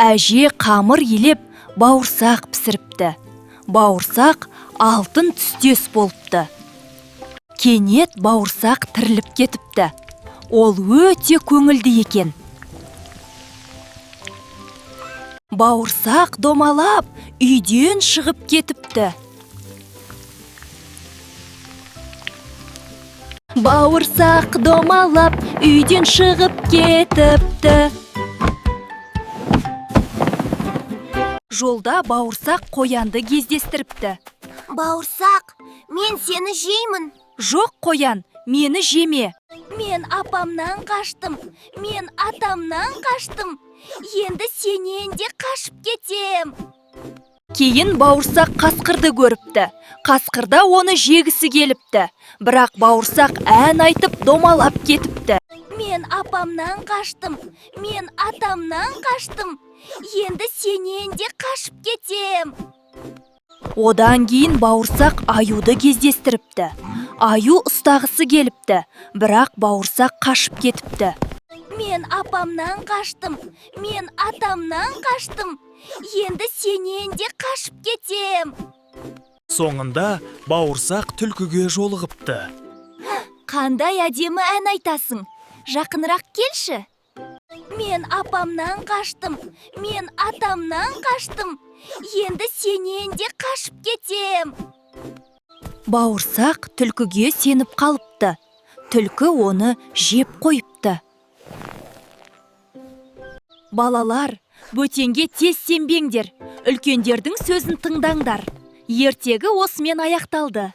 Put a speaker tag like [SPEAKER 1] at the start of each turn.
[SPEAKER 1] Әже қамыр илеп, бауырсақ пісіріпті. Бауырсақ алтын түстес болыпты. Кенет бауырсақ тіріліп кетіпті. Ол өте көңілді екен. Бауырсақ домалап, үйден шығып кетіпті. Бауырсақ домалап, үйден шығып кетіпті. Жолда бауырсақ қоянды кездестіріпті.
[SPEAKER 2] Бауырсақ, мен сені жеймін.
[SPEAKER 1] Жоқ, қоян, мені жеме.
[SPEAKER 2] Мен апамнан қаштым, мен атамнан қаштым. Енді сенен де қашып кетем.
[SPEAKER 1] Кейін бауырсақ қасқырды көріпті. Қасқыр да оны жегісі келіпті. Бірақ бауырсақ ән айтып домалап кетіпті.
[SPEAKER 2] Мен апамнан қаштым, мен атамнан қаштым. Енді сенен де қашып кетем.
[SPEAKER 1] Одан кейін бауырсақ аюды кездестіріпті. Аю ұстағысы келіпті, бірақ бауырсақ қашып кетіпті.
[SPEAKER 2] Мен апамнан қаштым, мен атамнан қаштым. Енді сенен де қашып кетем.
[SPEAKER 3] Соңында бауырсақ түлкіге жолығыпты.
[SPEAKER 2] Қандай әдемі ән айтасың. Жақынырақ келші. Мен апамнан қаштым, мен атамнан қаштым. Енді сенен де қашып кетем.
[SPEAKER 1] Бауырсақ түлкіге сеніп қалыпты. Түлкі оны жеп қойыпты. Балалар, бөтенге тез сенбеңдер. Үлкендердің сөзін тыңдаңдар. Ертегі осымен аяқталды.